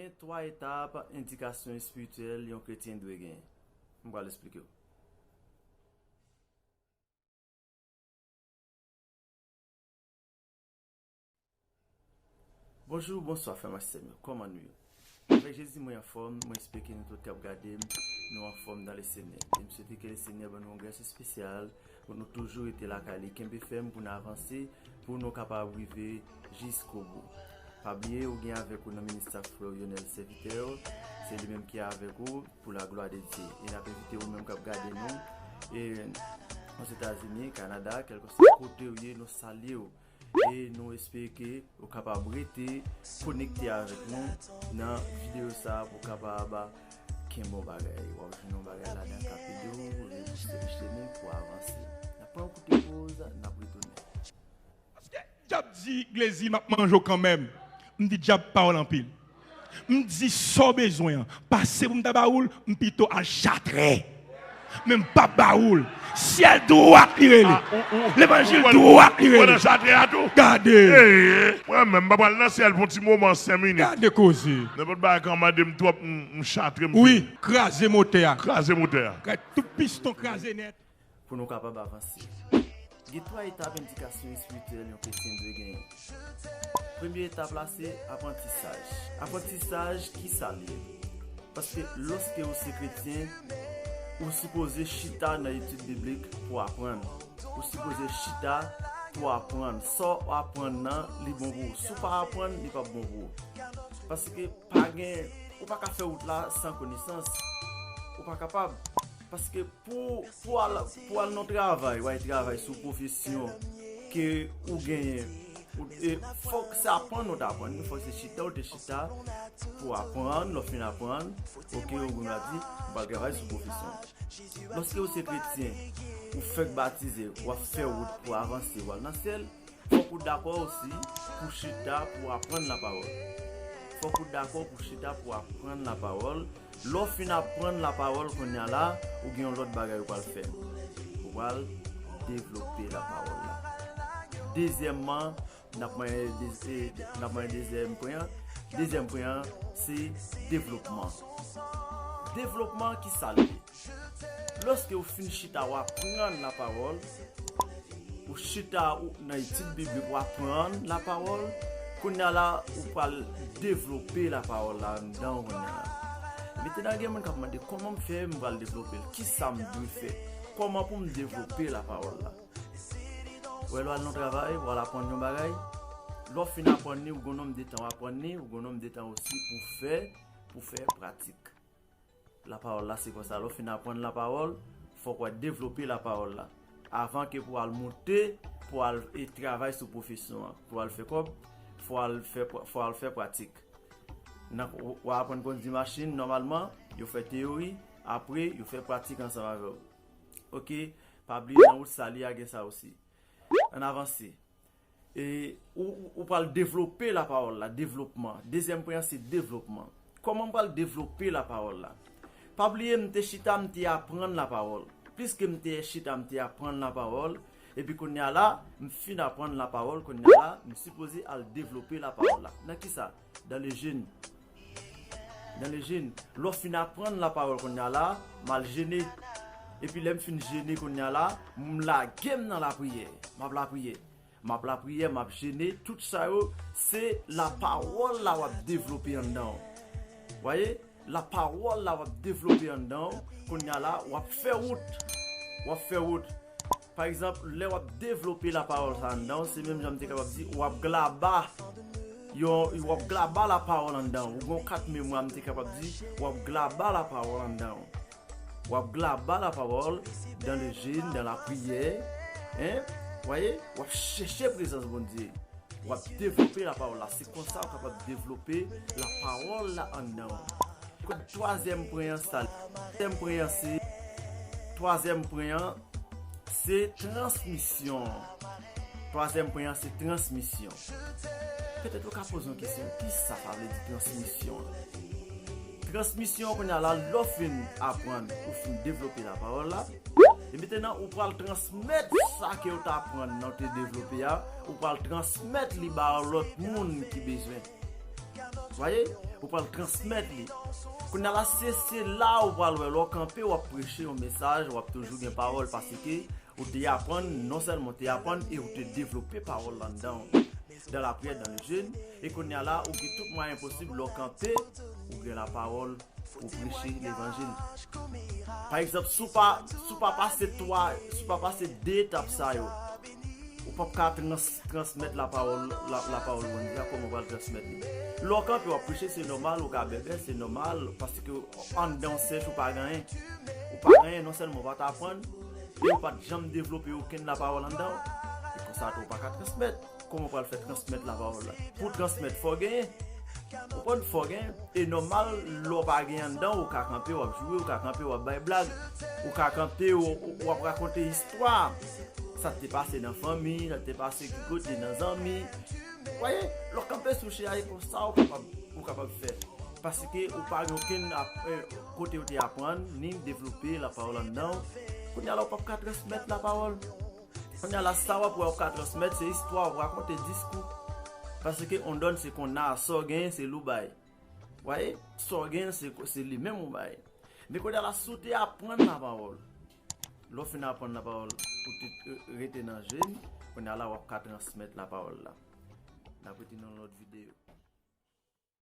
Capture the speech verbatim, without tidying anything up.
Gen twa etap endikasyon espirityèl yon kretyen dwe genyen. M pral esplike w. Bonjou, bonswa, frè m ak sè m yo. Kòman nou ye? Avèk Jezi, mwen anfòm, mwen espere ke nou tout k ap gade m, nou anfòm dan le Senyè. E m swete ke le Senyè ban nou yon gras espesyal pou nou toujou rete lakay li, kenbe fèm pou n avanse, pou nou kapab rive jiskobou. Pa bliye, ou gen avèk ou nan ministè frè w Yonèl, sèvitè w, se li menm ki avèk ou pou la glwa de Dye. E n ap envite ou menm k ap gade nou, e Ozetazini, Kanada, kèlkeswa kote w ye, nou salye w. E nou espere ke ou kapab rete konekte avèk nou nan videyo sa a pou w kapab kenbe yon bagay. W ap jwenn yon bagay ladan k ap ede w rebouse chemen pou avanse. N ap pran yon koute poz, n ap retounen. Paske dyab di Glezi, "M ap manje w kanmenm." M di dyab pawòl anpil. M di sa w bezwen an, pase pou m ta ba ou l, m pito al chatre. Men m p ap ba ou l. Syèl dwat li rele. Levanjil dwat li rele. Gade. Mwen menm, m pa pral nan syèl pou yon ti moman, senk minit. Gade koze. Nenpòt bagay ka mande m twòp, m, m chatre, m fini. Wi, kraze motè a. Kraze motè a. Gade tout piston kraze nèt. Pou nou kapab avanse. Gen twa etap endikasyon espirityèl yon kretyen dwe genyen. Premye etap la se aprantisaj. Aprantisaj, ki sa l ye? Paske lòske ou se kretyen, ou sipoze chita nan etid biblik pou aprann. Ou sipoze chita pou aprann. Sa w aprann nan, li bon pou ou. Si w pa aprann, li p ap bon pou ou. Paske pa gen, ou pa ka fè wout la san konesans. Ou pa kapab. Paske pou, pou al, pou al nan travay, w al travay sou pwofesyon ke ou genyen, ou, e, fòk se aprann ou t aprann, fòk se chita ou te chita pou aprann, lè w fin aprann, oke, ou gen dwa di, "M pral travay sou pwofesyon." Lòske ou se kretyen, ou fèk batize, w ap fè wout pou avanse, w al nan syèl, fòk ou dakò osi pou chita pou aprann lapawòl. Fòk ou dakò pou chita pou aprann lapawòl. Lè w fin aprann lapawòl, kounye a la, ou gen yon lòt bagay ou pral fè. Ou pral devlope lapawòl la. Dezyèmman, n ap manyen de-, e, n ap manyen dezyèm pwen an. Dezyèm pwen an, se devlopman. Devlopman, ki sa l ye? Lòske ou fin chita, w aprann lapawòl, ou chita ou nan etid biblik, w aprann lapawòl, kounye a la, ou pral devlope lapawòl la anndan w kounye a la. Mentnan, gen moun k ap mande, "Kòman m fè m pral devlope l? Ki sa m dwe fè? Kòman pou m devlope lapawòl la?" Ou wè, lè w al nan travay, w al aprann yon bagay, lè w fin aprann li, ou gen yon nonm de tan w aprann li, ou gen yon nonm de tan osi pou fè, pou fè pratik. Lapawòl la, se konsa, lè w fin aprann lapawòl, fòk w al devlope lapawòl la. Avan ke pou w al moute, pou w al, e, travay sou pwofesyon an, pou w al fè kòb, fò w al fè pra-, fò w al fè pratik. Nan, w, w aprann kondui machin, nòmalman, yo fè teyori, apre, yo fè pratik ansanm avè w. Oke, pa bliye nan wout sali a gen sa osi. Ann avanse. E, ou, ou, ou pral devlope lapawòl la, devlopman. Dezyèm pwen an se devlopman. Kòman m pral devlope lapawòl la? Pa bliye, m te chita, m te aprann lapawòl. Pliske m te chita, m te aprann lapawòl, epi kounye a la, m fin aprann lapawòl, kounye a la, m sipoze al devlope lapawòl la. Nan ki sa? Dans le jeûne. Dans le jeûne. Lè w fin aprann lapawòl kounye a la, m al jene. Epi lè m fin jene kounye a la, m lage m nan lapriyè. M ap lapriyè. M ap lapriyè, m ap jene. Tout sa yo, se lapawòl la w ap devlope anndan w. Vwayè? Lapawòl la w ap devlope anndan w. Kounye a la, w ap fè wout. W ap fè wout. Pa egzanp, lè w ap devlope lapawòl sa anndan w, se menm jan m te kapab di, w ap glaba. Yo, w ap glaba lapawòl anndan w. Ou gen yon kat memwa, m te kapab di, w ap glaba lapawòl anndan w. W ap glaba lapawòl dans le jeûne, dans la prière. Hein? Vwayè? W ap chèche prezans Bondye. W ap devlope lapawòl la. Se konsa w kapab devlope lapawòl la anndan w. Kot twazyèm pwen an sa? Twazyèm pwen an se, twazyèm pwen an se transmisyon. Twazyèm pwen an se transmisyon. Petèt ou ka poze yon kesyon, ki sa sa vle di transmisyon an? Transmisyon, kounye a la, lè w fin aprann, ou fin devlope lapawòl la, e mentnan ou pral transmèt sa ke w t aprann nan w te devlope a, ou pral transmèt li ba lòt moun ki bezwen. Vwaye, ou pral transmèt li. Kounye a la, se, se la ou pral wè, lè w kanpe, w ap preche yon mesaj, w ap toujou gen pawòl, paske ou te aprann, non sèlman ou te aprann, e ou te devlope pawòl la anndan w. Dans la prière, dans le jeûne, e kounye a la, ou gen tout mwayen posib, lè w kanpe, ou gen lapawòl, pou preche levanjil. Pa egzanp, si w pa, si w pa pase twa, si w pa pase de etap sa yo, ou p ap ka trans-, transmèt lapawòl, la, lapawòl Bondye a, kòman w pral transmèt li? Lè w kanpe, w ap preche, se nòmal, ou ka bèbè, se nòmal, paske anndan w sèch, ou pa gen anyen. Ou pa gen anyen, non sèlman ou pa t aprann, e ou pa t janm devlope okenn lapawòl anndan w. E konsa tou, ou pa ka transmèt. Kòman w pral fè transmèt lapawòl la? Pou transmèt, fò w genyen. Ou konprann? Fò w genyen. E nòmal, lè w pa genyen anndan w, ou ka kanpe, w ap joure, ou ka kanpe, w ap bay blag, ou ka kanpe, w, w ap rakonte istwa. Sa k te pase nan fanmi, sa k te pase ki kote, nan zanmi. Vwaye, lè w kanpe sou chè a, e konsa ou kapab, ou kapab fè. Paske ou pa gen okenn ap-, eh, kote ou te aprann, ni devlope lapawòl anndan w. Kounye a la, ou p ap ka transmèt lapawòl. Kounye a la, sa w ap wè, w ap ka transmèt, se istwa, w ap rakonte, diskou. Paske on donne ce qu'on a, sa w genyen, se li w bay. Vwaye, sa w genyen, se, se li menm ou bay. Men kounye a la, si w te aprann lapawòl, lè w fin aprann lapawòl, ou te, eh, rete nan jeûne, kounye a la, w ap ka transmèt lapawòl la. N ap rete nan lòt videyo.